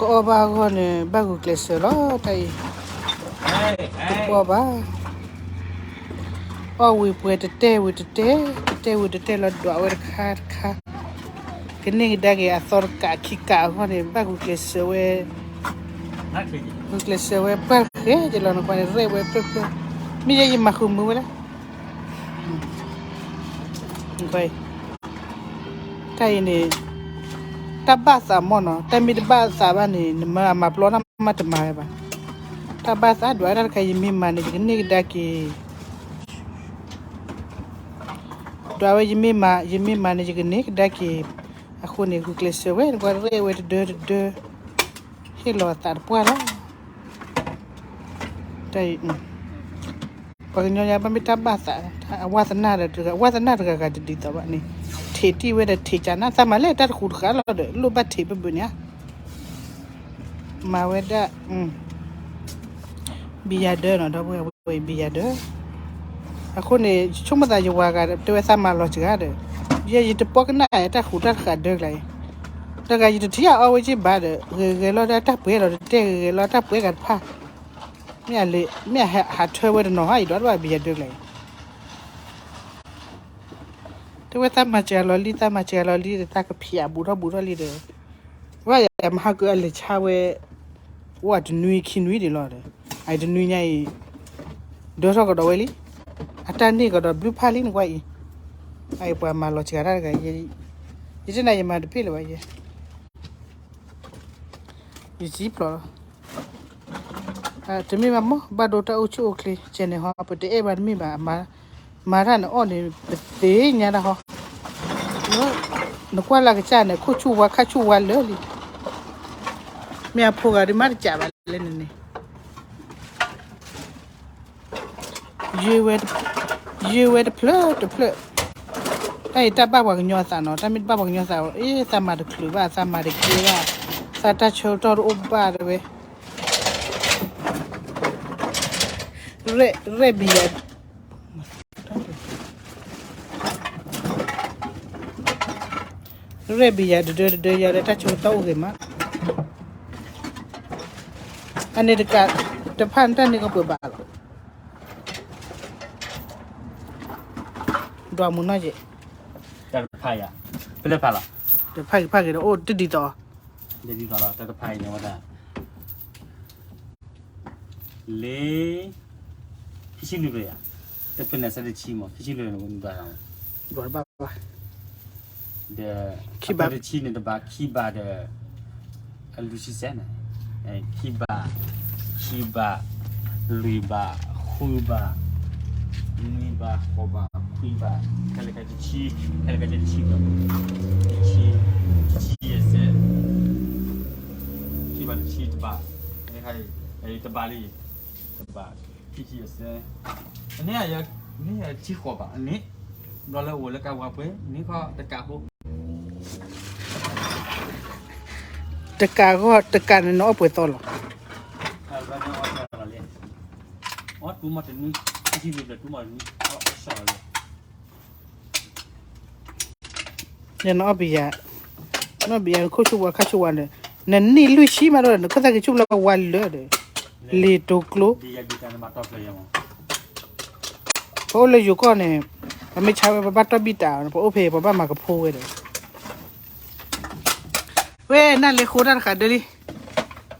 ကအီၣ်ဘၣ်အဂီၢ်န့ၣ် ဘၣ်ဂုာ်ကျဲးစၢးလီၤ တၢ်အံၤ, တပှီၢ်ဘၣ်. အီၣ်ဝံၤပှဲၤတတဲဝံၤတတဲ, တတဲဝံၤတတဲလီၤ ဒွးဝဲတခါတခါ, ကန့ၢ်ကဒါက့ၤအသီတကးခံကးအဂီၢ်န့ၣ် ဘၣ်ဂုာ်ကျဲးစၢးဝဲ, ဂုာ်ကျဲးစၢးဝဲပှၢ်ဃဲက့ၤလီၤ နကွၢ်န့ၣ် ရဲၣ်ဝဲဖျၢၣ်ဖျၢၣ်, မ့ၢ်ယဲယမၤဃုာ်မုာ်ဝဲလဲၣ် တၢ်အံၤန့ၣ် တၢ်ဘၣ်သးမ့ၢ်နီၤ, တၢ်မ့ၢ်တဘၣ်သးဘၣ်န့ၣ် နမၤအမၤပျီတၢ်မးတမၤဝဲဘၣ်. တၢ်ဘၣ်သးဒွးဝဲတၢ်တခါ ယမ့ၢ်မၤန့ၣ် ယကန့ၢ်ကဒါက့ၤ, ဒွးဝဲယမ့ၢ်မၤ, ယမ့ၢ်မၤန့ၣ် ယကန့ၢ်ကဒါက့ၤ, အဃိန့ၣ် ဂုာ်ကျဲးစၢးဝဲ နကွၢ်ရဲၣ်ဝဲတဒၢတဒၢ, ဟ့ၣ်လီၤအသးတပှၢ်လီၤ. တၢ်အံၤ ပှၤကညီယါဘၣ်မ့ၢ်တၢ်ဘၣ်သး, အဝါသနာဒီး ဝါသနာတဂၤဂၤတဒ်သိးဘၣ်န့ၣ်, ထံးတံၢ်ဝဲဒီးထံးကနၣ် သးမၤလဲၣ်တၢ်တဃူတဃာ်လီၤဒီး လိၣ်ဘၣ်ထံးဘၣ်ဘၣ်န့ၣ်ဧါ, မၤဝဲဒၣ် ဘံယၤဒၢနီၤ ဒီပုၢ်ဝဲၢ် ဘံယၤဒၢ. အဃိန့ၣ် ဆိကမိၣ်သးယဝၤဂၤဒီး တဲဝဲသးမၤလီၤစှၤဒီး, ယဲယတပီၢ်ကနၣ်တၢ်ဃူတၢ်ဃာ်ဒၢကျါအံၤ, တဂၤယတထံၣ်အီၣ်ဝဲက့ဘၣ်ဒီး ဂဲၤဂဲၤလီၤဒၣ်တၢ်ပှဲၤလီၤ တတဲဂဲၤဂဲၤလီၤတၢ်ပှဲၤဂၤတဖၣ် မ့ၢ်အလၢ မ့ၢ်အဟးထၢဝဲတနီၤဟါအံၤဒီး တဘၣ်ဘံယၤဒၢကျါအံၤ, တဲဝဲသးမၤစှၤလီၤလံ သးမၤစှၤလီၤလံဒီး သးကဖျးဘူးထီၣ်ဘူးထီၣ်လံဒီး, ဝဲယမဟါကအလဲၤဆါဝဲ, အိၣ်အတနွံခံနွံဒံးလီၤဒီး, အတနွံညါအံၤ, ဒၢထီၣ်ကဒီးဝဲလံ, အတၢ်န့ၢ်ကဒီးဘျုးဖးလံနကွၢ်အံၤ, အအံၤပှၤမၤလီၤစှၤတၢ်တဂၤ, ယတဲနၤယမၤတပ့ၢ်လၢၤဘၣ်ယဲ, ယစံပျီလီၤ. တမ့ၢ်ဘၣ်မ့ၢ် ဘၣ်ဒိတၢ်အိၣ်ဆူၣ်အိၣ်ချ့ ကဲန့ၣ်ဟီ ပတအဲၣ်ဘၣ်တမ့ၢ်ဘၣ်, မၤတၢ်န့ၣ်အီၣ်န့ၣ် ပသ့ၣ်ညါတၢ်ဟီ, နကွၢ်လၢကစၢ်န့ၣ် ခိၣ်ဆူၣ်ဝါခါဆူၣ်ဝါလၢာ်လံ, မ့ၢ်အဖိဂၤဒုးမ့ၢ်တစးဘၣ်လဲၣ်န့ၣ်န့ၣ် ယွၤဝဲတဖျၢၣ်တဖျၢၣ်, တၢ်အံၤတၢ်ဘၣ်ပှၤကညီအသးနီၤ, တၢ်မ့ၢ်တဘၣ်ပှၤကညီသး, အ့ သးမၤတချုးဘၣ်, သးမၤတကဲဘၣ်, သးတၢ်ဆၢကတီၢ်တအိၣ်ဘၣ်တဲဝဲ, ရဲၣ်ဘံယၤ ရဲၣ်ဘံယၤတဒၢတဒၢယၤလၢတၢ်ဆၢကတီၢ်အိၣ်ဂ့ၤမး, အန့ၣ်တကး, တဖၣ်နတၢ်န့ၢ်ကပှဲၤဘၣ်လီၤ, ဒွးမုာ်နီၢ်ယဲၢ်, တၢ်တဖၣ်ယၤ, ဖဲလဲၣ်ဖးလီၤ, တဖၣ်ဂ့ၤဖးဂ့ၤဒီးအိၣ်တဒ်သိး, တဒ်သိးလီၤ တၢ်တဖၣ်အံၤန့ၣ်ဝဲဒၣ် လၢ ခံဆံလွံၢ်ဘျဲၣ်ယၤ, တဖျၢၣ်န့ၣ်ဆၢတဆံမး ခံဆံလွံၢ်န့ၣ်ဝဲဒၣ်, ဒီး ခံဘးတဆံန့ၣ်တဘး ခံဘးဒီး အလွံၢ်ဆံစဲးန့ၣ်, ခံဘး, ခံဘး, လွံၢ်ဘး, ဃုဘး, နွံဘး, ဃိးဘး, ခွံဘး, ခဲလၢာ်ခဲဆ့တဆံ, ခဲလၢာ်ခဲဆ့တဆံ, တဆံ, တဆံယဲၢ်စဲး, ခံဘးတဆံတဘး, တဘးလံ, တဘး, ခံဆံယဲၢ်စဲး, အန့ၣ်, န့ၣ်ဆံဃိးဘးန့ၣ်, ဘျီလၢအိၣ်လၢကးဝါပှဲၤန့ၣ်ခီတကးဖိ တကးဂီၢ်တကးန့ၣ်နအီၣ်ပှဲၤသီလီၤ, အီၣ်တူမီတနွံ, ခံဆံလွံၢ်ဘျဲၣ်တူမီတနွံ, အီၣ်စီလီၤလံ, နအီၣ်ဘံယၤ, နအီၣ်ဘံယၤနခိၣ်ဆူၣ်ဝါခါဆူၣ်ဝါန့ၣ်, နနံၣ်လွံၢ်ဆံမးဒီး နခိၣ်သၣ်ကဆူၣ်လၢဝါလၢာ်ဒီး, လံာ်တိၤကျိ ပအိၣ်လၢယိၤကီၢ်န့ၣ်, ပမ့ၢ်ဆါဝဲပဘၣ်တီၢ်ဘံၣ်တၢ်, ပအိၣ်ဖဲပဘၣ်မၤကဖိဝဲဒီး, ဝဲနၢ်လ့ဃိတၢ်တဃာ်ဒၢလံ,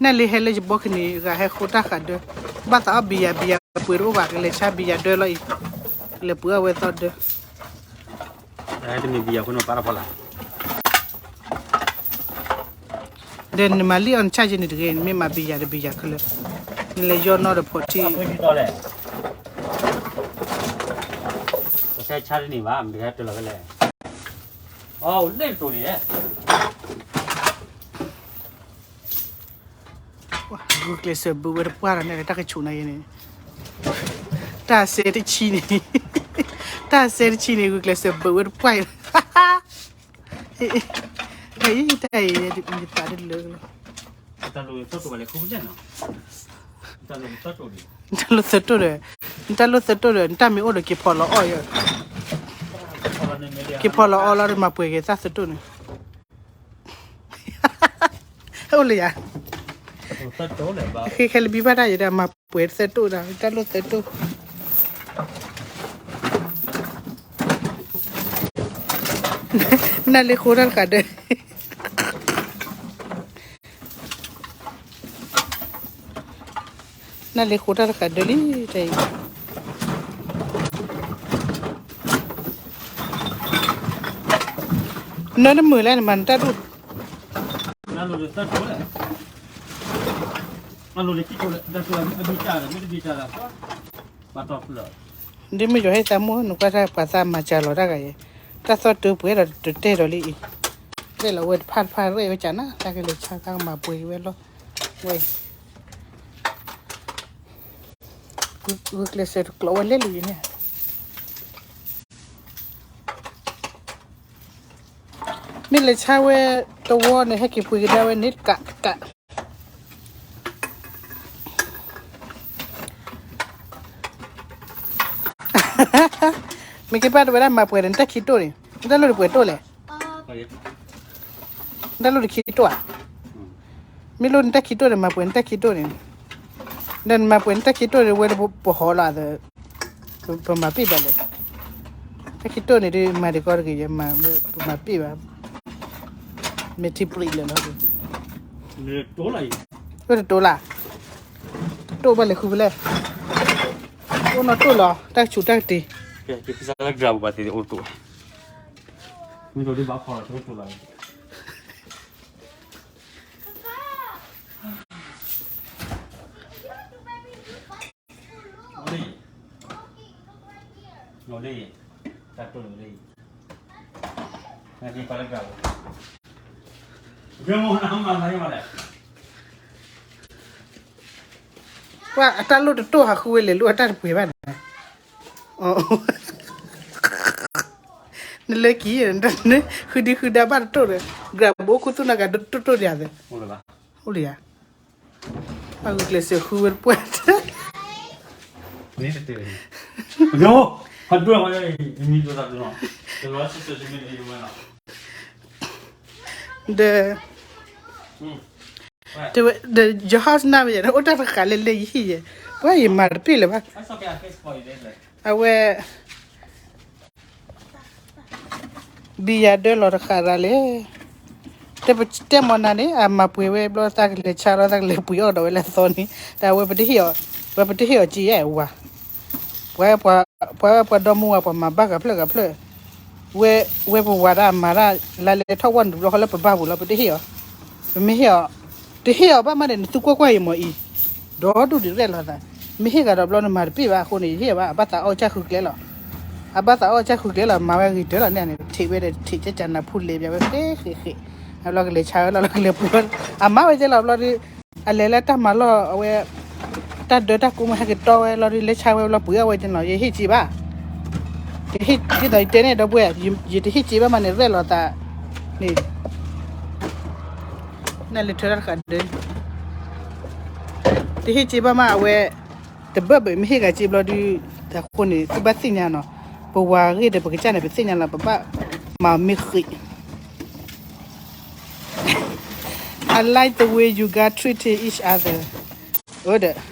နၢ်လ့ဟဲလၢယဘီကနံၤဂၤဟဲဃိတၢ်ဃာ်ဒၢ, ဘၣ်သးအီၣ်ဘံယၤ ဘံယၤပှ့ၤတအိၣ်ဘၣ် ကလဲၤဆါဘံယၤဒၢလီၤအံၤ, ကလဲၤပှ့ၤအီၣ်ဝဲသီဒၢ တမ့ၢ်ဘံယၤဖိန့ၣ်ပာ်တဖီလာ်, ဒီးနမၤလံအီၤနဆၣ်ယဲန့ၣ်တဂ့ၤ, နမ့ၢ်မၤဘံယၤဒီးဘံယၤခဲလၢာ်, နလဲၤယီၢ်နီၣ်ဒီးဖီၣ်ထံ, တဆၢဆါတန့ၢ်ဘၣ် မ့ၢ်တဂၤတလီၤကလဲၣ်, အလဲၤတတိၤန့ၣ် ဂုာ်ကျဲးစၢးဘုးဝဲတပှၢ်ဒီးန့ၣ် တၢ်ကဆူးနၤယဲန့ၣ်, တၢ်စဲတဆံန့ၣ်, တၢ်စဲတဆံန့ၣ် ဂုာ်ကျဲးစၢးဘုးဝဲတပှၢ်အံၤ, တၢ်အံၤ ယသးတလၢလီၤ, နတၢ်လိာ်သတိၣ်ဒီး, နတၢ်လိာ်သတိၣ်ဒီး နတၢ်မ့ၢ်အိၣ်ဒီးက့ၤဖီၣ်လီၤအီၣ်ယၤ, က့ၤဖီၣ်လီၤအီၣ်လီၤဒီးမၤပှဲၤက့ၤသၣ်သတိၣ်န့ၣ်, အိၣ်လၢယၤ ဃ့ခဲလၢာ်ဘံၣ်ဘၣ်တၢ်ယဲဒၣ် မၤပှဲၤသၢတိၢ်ဒီး တၢ်လိၣ်သၢတိၢ် နၢ်လ့ဃိတၢ်တဃာ်ဒၢ နၢ်လ့ဃိတၢ်တဃာ်ဒၢလံ တၢ်အံၤ နၢတမုာ်လဲၣ် နမၤနတၢ်ဒူၣ် ဒ်မ့ၢ်ယွၤဟ့ၣ်သးမိၢ် နကွၢ်တၢ်ပှၤသးမၤစၢၤလီၤတၢ်ဂၤယဲ, တၢ်သီၣ်တၢ်ပှဲၤဒီးတတဲဒီးလံအံၤ, ရဲၣ်လီၤဝဲတဖၣ်တဖၣ်ရဲၣ်ဝဲကနၣ် တၢ်ကလဲၤဆါတၢ်ကမၤပှဲၤဝဲလီၤ, ဝဲ ဂုာ်ကျဲးစၢးတကျိးဝဲလဲၣ်လံန့ၣ်, မ့ၢ်လဲၤဆါဝဲတဝီန့ၣ် ဟဲက့ၤပှ့ၤကဒါဝဲန့ၣ်တကးတကး မ့ၢ်က့ၤဘၣ်တဝဲဒၣ်မၤပှဲၤဒီး နတၢ်ခံတိၢ်န့ၣ် နတၢ်လိၣ်တပှဲၤတိၢ်လဲၣ်, နတၢ်လိၣ်တခံတိၢ်ဧါ, မ့ၢ်လိၣ်နတၢ်ခံတိၢ်န့ၣ် မၤပှဲၤနတၢ်ခံတိၢ်န့ၣ်, ဒီးနမၤပှဲၤနတၢ်ခံတိၢ်န့ၣ် ဝဲပဟီလီၤ, ပမၤပ့ၢ်ဘၣ်လဲၣ်, တၢ်ခံတိၢ်န့ၣ်ဒ်မၤဒံးကီတဂ့ၤ, ပမၤပ့ၢ်ဘၣ်, မ့ၢ်ထံပရံးလၢာ်လီၤ, အိၣ်တတိၢ်လၢ်, တတိၢ်ဘၣ်လဲၤဃုဖဲလဲၣ်, အိၣ်နီၢ်တိၢ်လီၤ တၢ်ကဆူးတၢ်ကတ့ၤ, မ့ၢ်ဒိးဒ်ဘၣ်ခီလီၤ တတိၢ်လီၤ ပှၤအတၢ်လိၣ်တတိၢ်ဟးဃုဝဲလဲၤလိၣ်အတၢ်တပှဲၤဘၣ်န့ၣ်, နလၢကံ, ဃုဒံဃုဒါဘၣ်တတိၢ်ဒီး, ကြၢးဘိခူသူၣ်နၤကတိၢ်တိၢ်ဒံး, အိၣ်လၢယၤ, ပှၤဂုာ်ကျဲးစၢးဃုဝဲတပှဲၤ, ဒီး ဒီး your house နၢ်မ့ၢ်ယဲ အိၣ်တၢ်တဃာ်လၢလၢယဟံၣ်ယဲ, ပှၤယမၤတပ့ၢ်လၢၤဘၣ်, အဝဲ ဘံယၤဒၢလီၤတဃာ်ရၤလဲၣ်, တဲမနၤန့ၣ် အမၤပှဲၤဝဲဘျီ သးကလဲၤဆါလီၤ သးကလဲၤပှ့ၤအီၣ်ဒီးဝဲလၢအသီန့ၣ် တၢ်ဝဲပတဟ့ၣ်အီၤ, ဝဲပတဟ့ၣ်အီၤက့ယဲဝၤ, ပှၤ ပှၤ ပှၤဒီမါဝၤ ပှၤမၤဘၣ်ဂၤဖျၢၣ်ဂၤဖျၢၣ်, ဝဲ ဝဲပဝၤဒၣ်မၤတၢ်လါလဲထီၣ်ဝဲန့ၣ်တဘျီဃီလၢပဘၣ်ပူၤလီၤ ပတဟ့ၣ်အီၤ, ပမ့ၢ်ဟ့ၣ်အီၤ, တဟ့ၣ်အီၤဘၣ်မးန့ၣ် နသူကွၢ်ကွၢ်အံၤမ့ၢ်အံၤ, ဒီဒူၣ်ဒံးရဲၣ်လီၤသး, မ့ၢ်ဟ့ၣ်ဂၤဒီးဘျီနမၤတပ့ၢ်ဘၣ်အဃိန့ၣ် ယဟ့ၣ်ဘၣ် အဘၣ်သးအီၣ်ကစၢ်ဃုကျဲလီၤ, အဘၣ်သးအီၣ်ကစၢ်ဃုကျဲလီၤ မၤဝဲဂ့ၤတၢၢ်လီၤန့ၣ်န့ၣ် ထံၣ်ဝဲဒီးထံၣ်ကကနၤဖူလဲၤပျးဝဲဃ့ဃ့ဃ့, အဘျီကလဲၤဆါဝဲလီၤ လီၤကလဲၤပှ့ၤအီၣ်, အမၤဝဲကဲလီၤဘျီဒီး အလဲၤလၢတၢ်မၤလီၢ်အဝဲ, တၢ်ဒၢတၢ်ကိးမ့ၢ်ဟဲကတီဝဲလီၤဒီး လဲၤဆါဝဲလီၤပှ့ၤအီၣ်ဝဲကဲလီၤ ယဟ့ၣ်က့ဘၣ်, ဒ်သိးယတဲန့ၣ်ဒီပုၢ်ဝဲၢ်, ယတဟ့ၣ်က့ဘၣ်မးန့ၣ် ရဲၣ်လီၤသး, န့ၣ်, နလဲၤထၢတၢ်တဃာ်ဒၢ, တဟ့ၣ်က့ဘၣ်မးအဝဲ, တဘၣ်ဘၣ်မ့ၢ်ဟ့ၣ်ဂၤက့ဘျီဒုး, အဃိန့ၣ် သုဘၣ်သ့ၣ်ညါနီၤ, ပဝၤဂ့ၢ်ဒီးပကစၢ်န့ၣ် ပသ့ၣ်ညါလီၤ ပဘၣ်မၤမ့ၢ်ဃ့ I like the way you guys treating each other. အၢဒီး,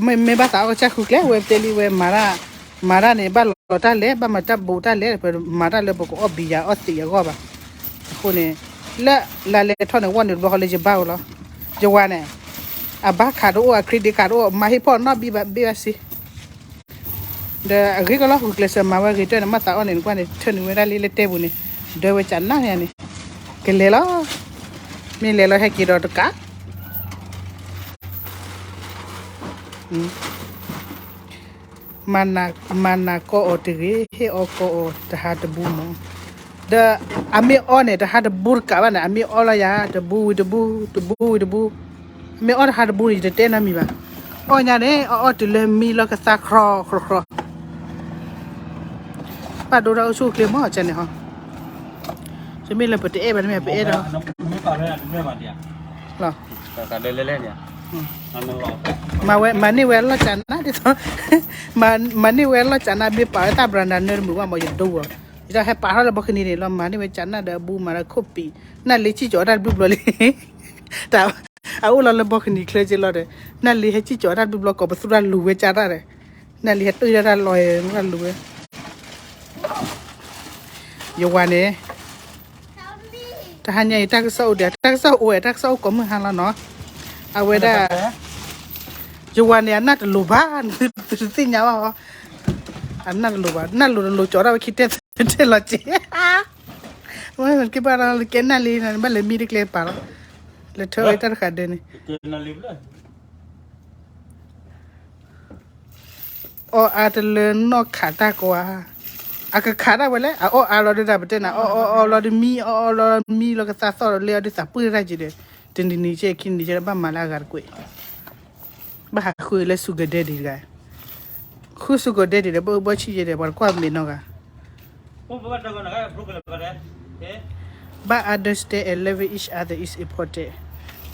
မ့ၢ်ဘၣ်သးအီၣ်ကစၢ်ဃုကျဲ ဝဲတဲလံဝဲမၤတၢ်, မၤတၢ်န့ၣ် ဘၣ်လီၤတၢ်လဲၣ် ဘၣ်မၤတၢ်ဘူးတၢ်လဲၣ် ပမၤတၢ်လၢပကအီၣ်ဘံယၤအီၣ်သံးအဂီၢ်ဘၣ်. အဃိန့ၣ်, လၢလါလဲထီၣ်န့ၣ် ဝဲန့ၣ်တဘျီဃီလၢယဘၣ်ဝဲလီၤ. ယဝၤန့ၣ်, အဘၣ်ခးတအိၣ် အ credit card တအိၣ် မၤဟ့ၣ်ဖီၣ်နီၣ်ဘံၣ်ဘၣ်ဘ့ၣ်ဘၣ်စ့ ဒီးအဂ့ၢ်ကီလီၤ ဂုာ်ကျဲးစၢးမၤဝဲဂ့ၤတၢၢ်န့ၣ် မၤသးအီၣ်န့ၣ် နကွၢ်န့ၣ် ထၢနုာ်ဝဲဒၣ်လံလၢတဲပူၤန့ၣ်, ဒၢဝဲကနၣ်န့ၣ်န့ၣ်, ကလဲၤလီၤ, မ့ၢ်လဲၤလီၤဟဲက့ၤဒီးတကး, မၤနၤကီအီၤတဂ့ၤ ဟ့ၣ်အီၣ်ကီအီၤတဟါတဘူးမး, ဒီးအမ့ၢ်အီၣ်န့ၣ် တဟါတဘူးတကးဘၣ်န့ၣ် အမ့ၢ်အီၣ်လီၤယၤ တဘူးဝံၤတဘူး တဘူးဝံၤတဘူး, အမ့ၢ်အီၣ်တဟါတဘူးန့ၣ် ယတတဲနီတမံၤဘၣ်, အီၣ်ညါန့ၣ် အအီၣ်တုၤလၢမံလီၤကသါခြီခြီခြီ ပာ်ဒိတၢ်အိၣ်ဆူၣ်အိၣ်ချ့မး ကန့ၣ်ဟီ, တမ့ၢ်လၢပတအဲၣ်ဘၣ် တမ့ၢ်ပအဲၣ်ဒီး, လီၤ, မၤဝဲ မၤန့ၢ်ဝဲလီၢ်ကနၣ်ဒ်သိး, မၤန့ၢ်ဝဲလီၢ်ကနၣ် မ့ၢ်ပာ်ဝဲတၢ် brand နၢတမုာ်ဘၣ်မး ယဒိအီၤ, ယတၢ်ဟဲပာ်ထီၣ်လၢဘီခိၣ်နံၤန့ၣ်လီၤ မၤန့ၢ်ဝဲကနၣ်ဒီးအဘူးမၤဒီးခိၣ်ပံၤ, နၢ်လ့စံၣ်ကီးတၢ်တဘျုးဘျီလံ တၢ် အအိၣ်လီၤလၢဘီကနံၤချၢက့လီၤဒီး နၢ်လံဟဲစံၣ်ကၠီၤတၢ်ဘျီဘျီကိးပသူတၢ်လူၤဝဲကၢ်တၢ်ဒီး နၢ်လံဟဲတၢ်တၢ်လီၤတၢ်လူၤဝဲ ယဝၤန့ၣ် တဟါညါအံၤ တၢ်ကစီၣ်အိၣ်ဒီး တၢ်ကစီၣ်အိၣ်ဝဲ တၢ်ကစီၣ်အိၣ်ကိးမုၢ်ဟါလီၤနီၤ အဝဲဒၣ် ယဝၤန့ၣ် အနၢ်တလိၤဘၣ် နသ့ၣ်ညါဘၣ် အနၢ်တလိၤဘၣ် နၢ်လိၤတလိၤကၠီၤတၢ်ဝဲခံတဲတဲလီၤက့ ဝဲက့ဘၣ်ဒီးကဲနၢ်လံ ဘၣ်လဲၤမံတကျဲပာ်လီၤ လဲၤထၢဝဲတၢ်တဃာ်ဒဲးန့ၣ် အီၣ်အါတလၢနီၢ်ခးတၢ်ကွၢ်, အကခးတၢ်ဝဲလဲၣ်, အအီၣ်အါလီၤဒုးတၢ်ပတဲနၤ, အီၣ်အီၣ်အီလီၤဒုးမံ, အီၣ်အီလီၤမံလီၤကသးသီၣ်ဒီးလဲၤအီၤဒုးသးပှၢ်တၢ်က့ၤဒီး, တနံၤနံၤကဲခံနံၤကဲဘၣ်မၤလၢအဂၤတကွဲး, ဘၣ်ဟးဃုလၢ sugar daddy တဂၤ, ဃု sugar daddy ဒီး ဘၣ်အၢဘၣ်ဆံၣ်ယဲဒီး ပှၤတကွၢ်မဲာ်နီတဂၤ But understand and loving each other is important.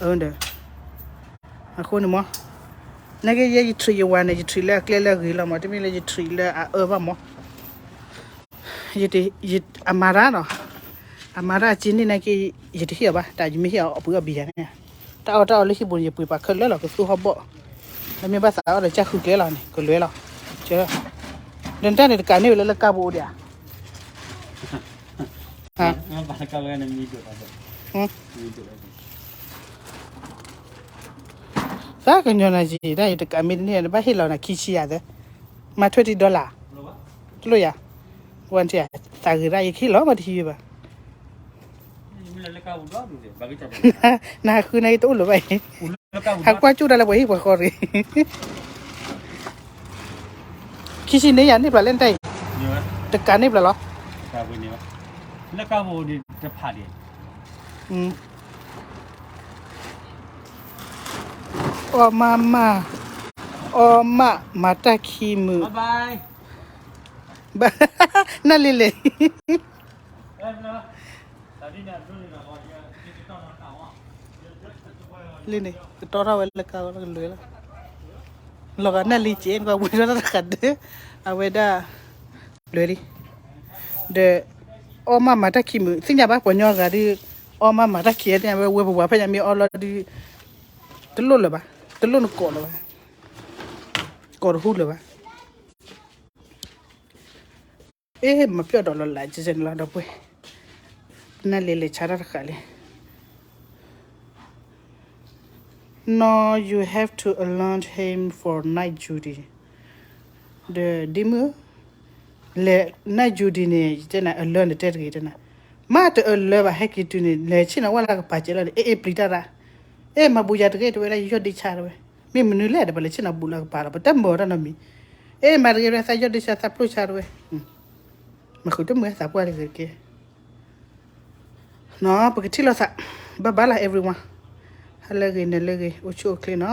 အဃိန့ၣ်မ့ၢ်, နာ်က့ယဲယ treat ယဝၤန့ၣ် ယ treat လၢအကျဲလၢအဂ့ၤလီၤမး, တမ့ၢ်လၢယ treat လၢအအၢဘၣ်မး, အမၤတၢ်နီၤ, အမၤတၢ်အစ့န့ၣ်နာ်က့ ယတဟ့ၣ်အီၤဘၣ်, တၢ်ယမ့ၢ်ဟ့ၣ်အီၤအီၣ်ပှ့ၤအီၣ်ဘံယၤန့ၣ်, တၢ်အီၣ်တၢ်အီလၢဟံၣ်ပူၤန့ၣ် ယပှ့ၤပာ်ခဲလၢာ်လီၤ ကသူဟီၣ်ဘီၣ်, လၢမ့ၢ်ဘၣ်သးအီၣ်ဒီးကၢ်ဃုကျဲလီၤန့ၣ် ကလွဲလီၤ, ဒီးနတၢ်န့ၣ်တကးန့ၢ်ဝဲလၢလၢကါဘိအိၣ်ဒံးဧါ သးကညီၤနၤက့ၤ တၢ်ယတကးမ့ၢ်တန့ၢ် နဘၣ်ဟ့ၣ်လီၤနၤခံဆံယၤသၢ, မၤ twenty dollar, တလိၣ်ယၤ, ဝဲ သးဂ့ၤဒၣ် ယကဟ့ၣ်လီၤမးတဟံးဘၣ်, နဟးဃုနၤယတအိၣ်လၢၤဘၣ်အံၤ, ဟးကွၢ်ကၠူၣ်တၢ်လၢပှၤဟံၣ်ပှၤဃီရံၣ် ခံဆံန့ၢ်ယၤန့ၢ်ပျၢ်လၢနတၢ်အံၤ, တကးန့ၢ်ပျၢ်လီၤ, အီၣ်မးမး, အီၣ်မးမၤတၢ်ခံမုာ်, နလံလဲၣ်, လံန့ၣ် ကတီထီၣ်ဝဲလၢကါဝဲကလွဲလီၤ, လီၤဂာ်နၢ်လံက့ၤ နကွၢ်ဝဲထီၣ်တၢ်တခါဒၢ, အဝဲဒၣ် လွဲလံ, ဒီး အီၣ်မးမၤတၢ်ခံမုာ် သ့ၣ်ညါဘၣ်ပှၤညီဂၤဒုး, အီၣ်မးမၤတၢ်ခံသ့ၣ်ညါဝဲ ဝဲပဝၤဖဲညါမ့ၢ်အီၣ်လီၤဒုး, တလိၣ်လၢၤဘၣ်, တလိၣ်နကိးလၢၤဘၣ်, ကိးတဟူလၢၤဘၣ် အ့ မၤပျီၢ်ဒီးလီၤလး ကစဲန့ၣ်လီၤ ဒီပုၢ်ဝဲၢ်, နလဲၤလဲၤဆါတၢ်တဃာ်လံ, No, you have to alert him for night duty. ဒီးဒ်မုၢ်, လဲၤ night duty န့ၣ် ယတဲနၤ alert နတဲတဂ့ၤတဲနၤ, မ့ၢ်တ alert ဘၣ် ဟဲက့ၤတုၤန့ၣ် လဲၤဆ့ၣ်နီၤဝဲလၢကပၤစဲးလီၤန့ၣ် အ့ အ့ ပျံၤတၢ်ရၣ်, အ့ မၤဘူးယၤတဂ့ၤ တဲဝဲဒၣ် ယီၢ်ဒ့ဆါတဲဝဲ, မ့ၢ်မနုၤလဲၣ်ဒီး ပလဲၤဆ့ၣ်နီၤဘူးလၢကပၤလီၤ ပတမၢာ်တၢ်နီတမံၤ, အ့ မၤတဂ့ၤ သးယီၢ်ဒ့ဆါ သးပျိၢ်ဆါတဲဝဲ, မ့ၢ်ဃုတမုာ်သးပှၢ်လၢဂ့ၤတက့ၢ်, နီၤ ပကထံၣ်လိာ်သး, bye bye လီၤ everyone, ဟါလၢအဂ့ၤ နၤလၢအဂ့ၤ အိၣ်ဆူၣ်အိၣ်ချ့နီၤ.